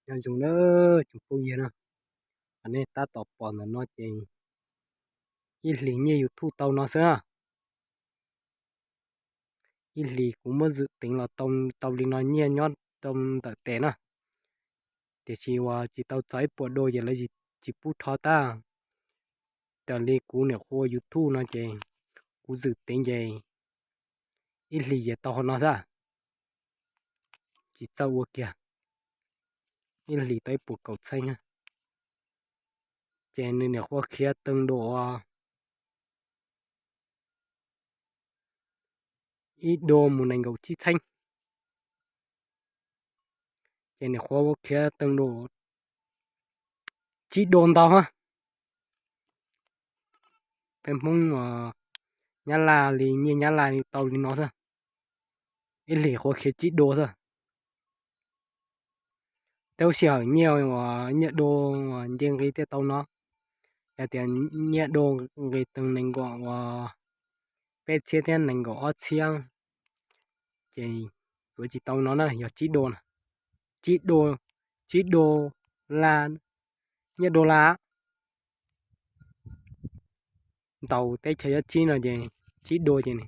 Nyob zoo na tsoom phooj ywg na, nej tab tom pom ntawm no ces ib hlis nyiaj YouTube tau no xwb na. Ib hlis kuv muab zwm teev los tau li no nyiaj nyob rau ntawm tes na. Tiam sis uas tsis tau txog ib puas do ces lawv tsis pub rho tab. Raws li kuv niam qhuav ua YouTube no ces kuv zwm teev ces ib hlis ces tau qhov no xwb, tsis txawj ua kiag. Ib hlis tau ib puas kaum txheeb. Ces nws niam qhuav khiav teev dua ib do mus nees nkaum tsib txheeb. Ces niam qhuav khiav teev dua tsib do ntau. Peb Hmoob Nyab Laj li nyiaj Nyab Laj li tau li no xwb. Ib hlis qhuav khiav tsib do xwb. Tej lub sij hawm nyiaj uas nyiaj do uas nce nqi thiaj tau no. Yog tias nyiaj do nqis teev nees nkaum uas peb txhiab thiab nees nkaum ob txhiab ces yuav tsis tau no na, yog tsib do, tsib do, tsib do la, nyiaj do la ntaus teb chaws yob tsib no ces tsib do ces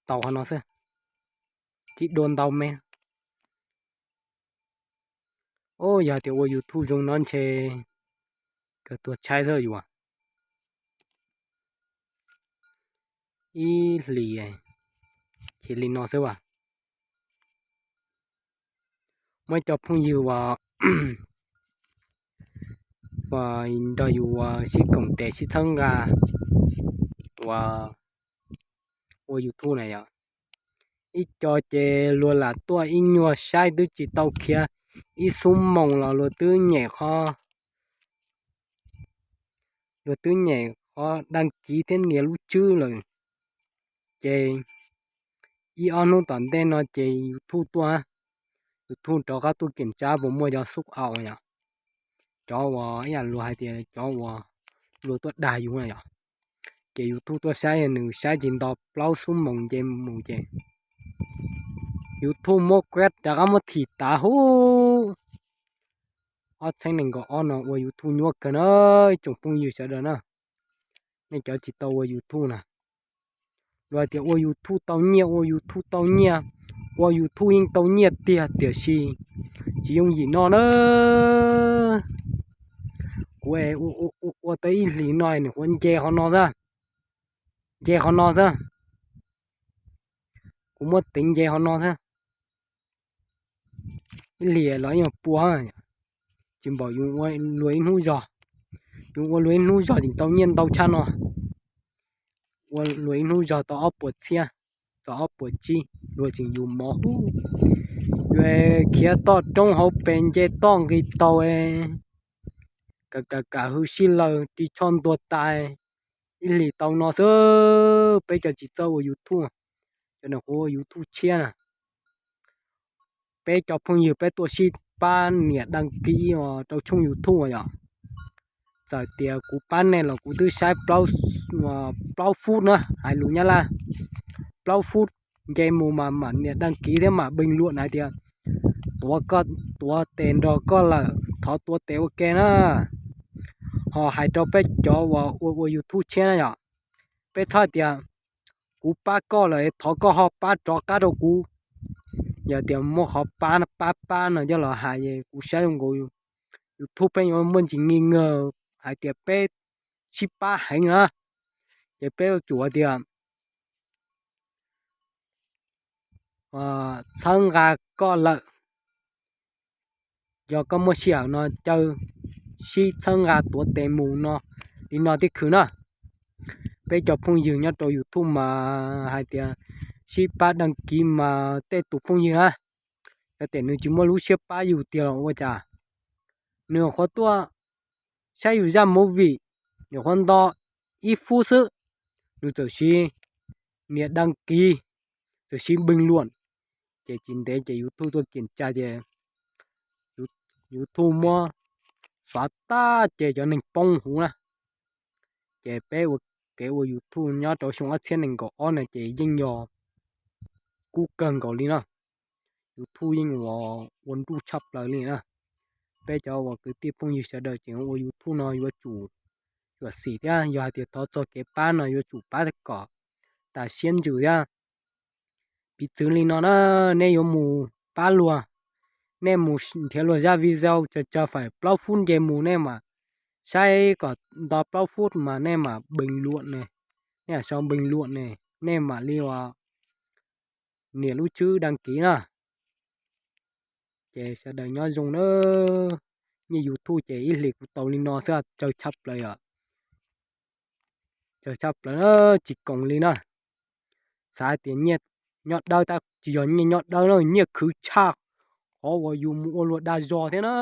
tau qhov no xwb, tsib do ntau me. Yog tias ua YouTube zoo no ntshe kawg tuag tshaib xwb yuav. Ib hlis khiav li no xwb as. Muaj ib co phooj ywg uas nrog yus uas sib koom tes sib txhawb nqa uas ua YouTube na yom. Ib co ces luag lam tuaj ib nyuag saib twb tsis tau khiav ib xuab moos los luag twb nyem qhov, luag twb nyem qhov daj kiv thiab nias lub tswb lawm. Ces ib ob hnub tom ntej no ces YouTube tuaj, YouTube rov qab tuaj kiểm tra puas muaj cov xub aus yom, cov uas ib yam luag hais tias cov uas luag tuaj dag yus na yom. Ces YouTube tuaj saib nws saib tsis nto plaub xuab moos nce mus ces YouTube muab kuab rov qab muab thim tav hub. Ob txheeb nees nkaum ob no ua YouTube nyuaj kawg na ib tsoom phooj ywg sawv daws na. Nej cov tsis tau ua YouTube na, luag hais tias ua YouTube tau nyiaj, ua YouTube tau nyiaj, ua YouTube yeej tau nyiaj tiag tiam sis tsis yooj yim noj na. Kuv ua tau ib hlis no nws kuj nce qhov no xwb, nce qhov no xwb. Kuv muab teev nce qhov no xwb. Ib hlis los ib nyuag pua, tsis npaum yus ua luag ib hnub zog. Yus ua luag ib hnub zog tseem tau nyiaj ntau tshaj no. Ua luag ib hnub zog tau ob puas txhiab, tau ob puas tsib, luag tseem yus mov hub. Yus khiav toj roob hauv pes nce toj nqis taug, kam kam kam hwj sij lawm ris tsho ntuag tas. Ib hlis tau no xwb, peb cov tsis txawj ua YouTube, cov neeg qhuav ua YouTube tshiab na. Peb cov phooj ywg peb tuaj sib pab nias đăng ký rau tshooj YouTube yom. Txawm tias kuv pab nej los kuv twb saib plaub fut na, hais lus Nyab Laj, plaub fut nce mus mas mam nias đăng ký thiab mam bình luận hais tias tuav tes nrog koj lawm, thov tuav tes ua ke na. Ho hais rau peb cov uas ua ua YouTube tshiab na yom, peb txhob tias kuv pab koj lawm thov koj ho pab rov qab rau kuv. Yog tias muaj qhov pab pab pab no coj los hais es kuv saib zoo nkaus YouTube peb yuav muaj ntsis nghi ngờ hais tias peb sib pab heev na. Ces peb yuav tsum hais tias txhawb nqa koj lawm. Yog koj muaj sij hawm no caw sib txhawb nqa tuav tes mus no li no tib khwv na. Peb cov phooj ywg nyob rau YouTube mas hais tias sib pab đăng ký mas tej tus phooj ywg na, yog tias nws tsis muaj lub siab pab yus tiag los ua cas, nws qhuav tuaj saib yus zaj movie, nws qhuav nto ib fub xwb, nws txawm siv nias đăng ký, txawm siv bình luận, ces tsis ntev ces YouTube tuaj kiểm tra ces YouTube muab xóa tag ces cov neeg poob huv na. Ces peb ua kev ua YouTube nyob rau xyoo ob txhiab nees nkaum ob no ces yeej yog kub kawg nkaus li no. YouTube yeej ua, ua nruj tshaj plaws li na. Peb cov uas kwv tij phooj ywg sawv daws tseem ua YouTube no yuav tsum xyuam xim thiab, yog hais tias thov txog kev pab no yuav tsum pab kom tas siab ntsws thiab. Piv txwv li no na, nej yuav mus pab luag, nej mus nrhiav luag zaj video tsawg tsawg fais plaub fub nce mus, nej mam saib kom nto plaub fub mas nej mam bình luận ne, nej sau bình luận ne, nej mam li ua nias lub tswb đăng ký na. Ces sawv daws nyob zoo na. Nyiaj YouTube ces ib hlis kuv tau li no xwb, tsawg tshaj plaws os. Tsawg tshaj plaws na, tsis koom li na. Xav hais tias nyiaj nyob dawb tab tsis yog nyiaj nyob dawb na, nyiaj khwv tshaj qhov uas yus mus ua luag dag zog thiab na.